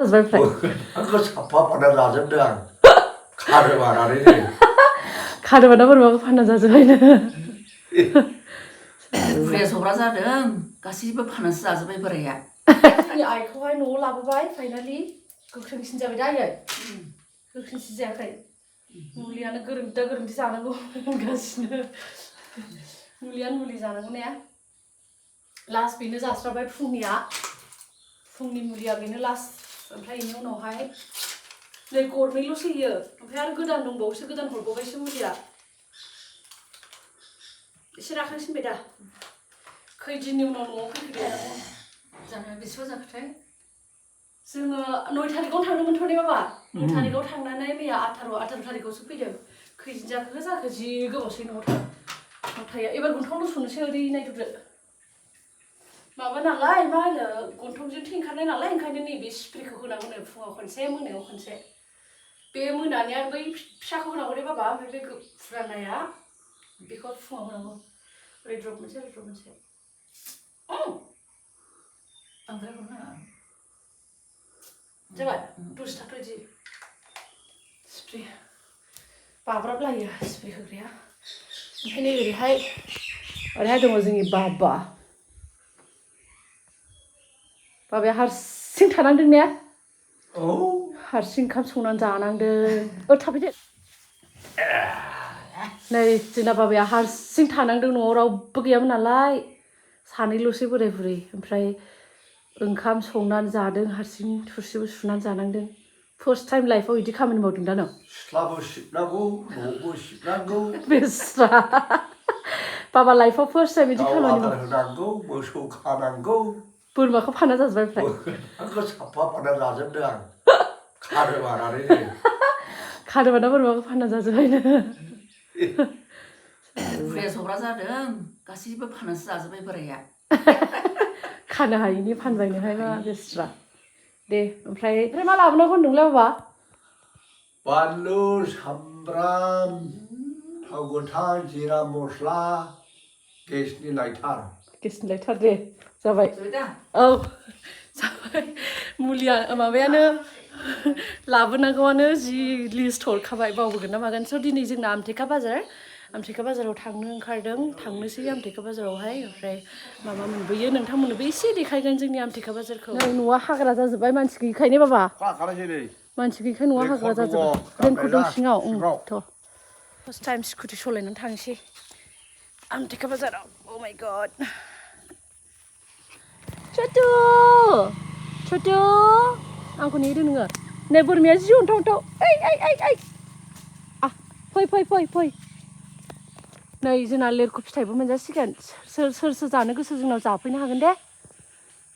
आंखौ साफा फानना जाजोबदों आं खानो बानानै खादोंबाना बोरमाखौ फानना जाजोबबायनो बुरैया जब्रा जादों गासैबो फाननासो जाजोब्बाय बोराया जोंनि आइखौहाय न'आव लाबोबाय फाइनालि गोख्रोंसिन जाबाय दा आयै गोख्रोंसिन जायाखै मुलियानो गोरोन्थि गोरोन्थि जानांगौ होनगासिनो मुलियानो मुलि जानांगौ ने लास्ट बेनो जास्राबाय फुंनि मुलिया बेनो लास्ट ओमफ्राय बेनि उनावहाय नै गरनैल'सो होयो ओमफ्राय आरो गोदान दंबावोसो गोदान हरबावबायसो मुलिया एसे राखांसिनबाय दा खैदिननि उनाव न'आव फैफिनबाय जानाया बेसेबां जाखोथाय जोङो 9 थारिखआवनो थांदोंमोनथ' ने बाबा 9 थारिखआव थांनानै मैया 18 थारिखआवसो फैदों खैदिन जाखो जि गोबावसै न'आव थाया एबार गन्थंआवल' सनोसै ओरै नायदोब्रो माबा नालाय मा होनो गन्थंजों थै ओंखारनाय नालाय ओंखायनो नैबे स्प्रेखौ होनांगौनो फुङाव खनसे मोनायाव खनसे बे मोनानिया बै फिसाखौ होनांगौ दे बाबा ओमफ्राय बे फुरानाया बेखौ फुङाव होनांगौ ओरै द्रप मोनसे बांद्राय हरनाङा जाबाय दसे थाथ' इदि स्प्रे बाब्राबलायो स्प्रे होग्राया ओंखायनो ओरैहाय दङ जोंनि बाबाया हारसिं थानांदों ने हारसिं ओंखाम संनानै जानांदों थाबाय दे नै जोंना बाबाया हारसिं थानांदों न'आव रावबो गैयामोन नालाय सानैल'सै बोराय बुरै ओमफ्राय ओंखाम संनानै जादों हारसिं थुरसिबो सुनानै जानांदों फार्स्ट टाइम लाइफआव बिदि खामानि मावदों दा नों सिथ्लाबो सिबनांगौ न'बो सिबनांगौ बेस्रा बाबा लाइफआव फार्स्ट टाइम बिदि खामानि आदार होनांगौ मोसौ खानांगौ बोरमाखौ फानना जाजोबबाय ओमफ्राय आंखौ साफा फानना जाजोबदों आं खानो बानानै खादोंबाना बोरमाखौ फानना जाजोबबायनो बुरैया जब्रा जादों गासैबो फाननासो जाजोब्बाय बोराया खानो हायिनि फानबायनोहाय मा बेस्रा दे ओमफ्राय मा लाबोनांगौ होनदोंलै बाबा बानलु सामब्राम थाव गोथां जिरा मस्ला गेसनि लाइटार दे जाबाय औ जाबाय मुलिया माबायानो लाबोनांगौआनो जि लिस्ट हरखाबाय बावबोगोन ना मागोन स' दिनै जोंना आमटेका बाजाराव थांनो ओंखारदों थांनोसै आमटेका बाजारावहाय ओमफ्राय माबा मोनबोयो नोंथांमोननोबो एसे देखायगोन जोंनि आमटेका बाजारखौ नै न'आ हाग्रा जाजोब्बाय मानसि गैयिखायनो बाबा मानसि गैयिखाय न'आ हाग्रा जाजोब्बाय रेनकट दं सिङाव थ' फार्स्ट टाइम स्कुटि सालायनानै थांसै आमटेका बाजाराव अ माय गड छोटु आंखौ नेदों नोङो नै बोरमाया जि अन्थाव ओइ फै नै जोंना लेरख' फिथाइबो मोनजासिगोन सोर जानो गोसो जोंनाव जाफैनो हागोन दे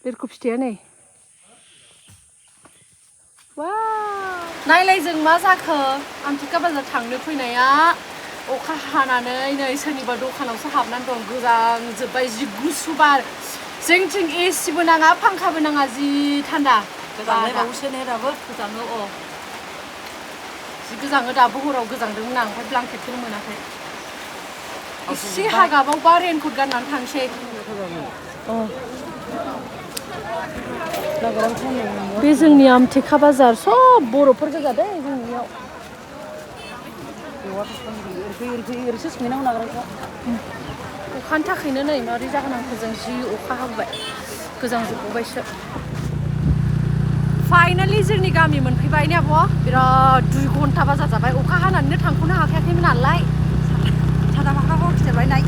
लेरख' फिथाइया नै नायलाय जों मा जाखो आमटेका बाजार थांनो फैनाया अखा हानानै नै सोरनिबा दखानावसो हाबनानै दं गोजांजोब्बाय जि गुसु बार जोंथिं एसिबो नाङा फांखाबो नाङा जि थान्दा गोजांनायबावसो ने दाबो गोजाङो जि गोजाङो दाबो हराव गोजांदोंमोन आं ओमफ्राय ब्लांकेटखौनो मोनाखै एसे हागाबावबा रेनकट गाननानै थांसै बे जोंनि आमटेका बाजार सब बर'फोर गोजा दै जोंनियाव ओरैसो सोंहैनांगौ नागिरनायखौ अखानि थाखायनो नै माबोरै जाहोनांगौ जि अखा हाबोबाय गोजांजोबबावबायसो फाइनालि जोंनि गामि मोनफैबाय ने आब' बिराद 2 घन्टा बाजार जाबाय अखा हानानैनो थांख'नो हाखायाखैमोन नालाय सादा माखाखौ खिथाबायनाय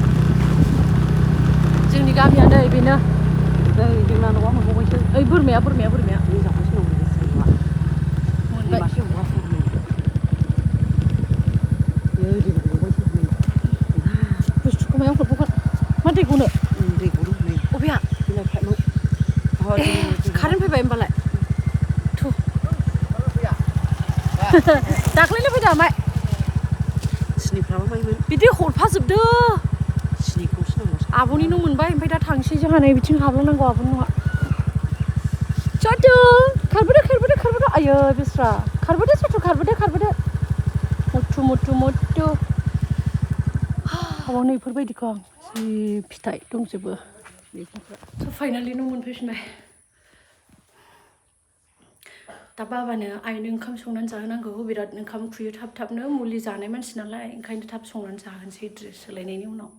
जोंनि गामिया नै बेनो जोंना न'आ मोनबावबायसो ओइ बोरमाया मोनबाय बुस्थुखौ मायाव हरबावगोन मा दै गनो अबेया कारेन्ट फैबाय होमबालाय दाख्लैनो फैदों ओमफ्राय सिनिफ्राबो माइमोन बिदि हरफाजोबदो सिनिखौसो नांगौ आब'नि न' मोनबाय ओमफ्राय दा थांसै जोंहा नै बिथिं हाबलांनांगौ आब'नि न'आ चटु खारबोदो आयै बेस्रा खारबोदो चटु खारबोदो मुथु हाबाव नै इफोरबायदिखौ आं जि फिथाइ दंजोबो मैगंफ्रा फाइनालि न' मोनफैफिनबाय दा बाबानो आइनो ओंखाम संनानै जाहोनांगौ बिराद ओंखाम खुयो थाब थाबनो मुलि जानाय मानसि नालाय ओंखायनो थाब संनानै जाहोनोसै ड्रेस सोलायनायनि उनाव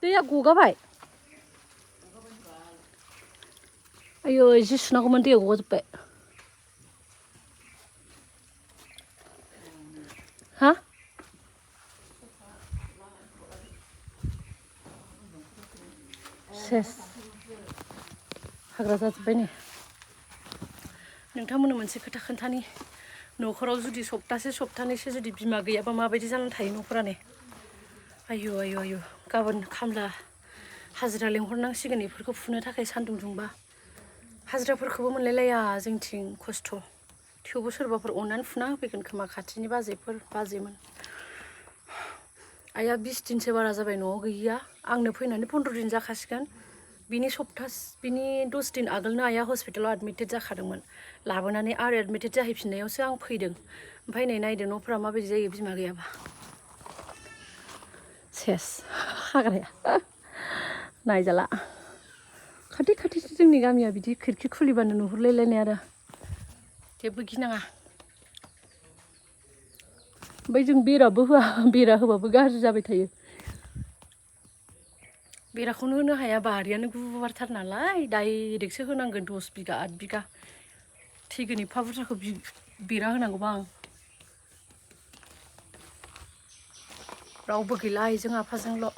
दैया गगाबाय आयौ जि सुनांगौमोन दैया गगाजोब्बाय हा सेस हाग्रा जाजोब्बाय नै नोंथांमोननो मोनसे खोथा खोन्थानि न'खराव जुदि सप्तानैसो जुदि बिमा गैयाबा माबायदि जानानै थायो न'खरानो आयु आयु आयु गाबोन खामला हाजिरा लेंहरनांसिगोन बेफोरखौ फुनो थाखाय सान्दुं दुंबा हाजिराफोरखौबो मोनलायलाया जोंथिं खस्थ' थेवबो सोरबाफोर अननानै फुना होफैगोन खोमा खाथिनि बाजैमोन आइया 20 दिनसो बारा जाबाय न'आव गैयिया आंनो फैनानै 15 दिन जाखासिगोन बिनि 10 दिन आगोलनो आइया हस्पिटालाव एडमिटेड जाखादोंमोन लाबोनानै आरो एडमिटेड जाहैफिननायावसो आं फैदों ओमफ्राय नै नायदो न'फोरा माबायदि जायो बिमा गैयाबा सेस हाग्राया नायजाला खाथि खाथिसो जोंनि गामिया बिदि खिरखि खुलिबानो नुहुरलायलायनाय आरो जेबो गिनाङा ओमफ्राय जों बेराबो होआ बेरा होबाबो गाज्रि जाबाय थायो बेराखौनो होनो हाया बारियानो गुवारथार नालाय डाइरेक्टसो होनांगोन 10 बिगा 8 बिगा थैगोन एफा बुरजाखौ बेरा होनांगौबा आं रावबो गैला आइजों आफाजोंल'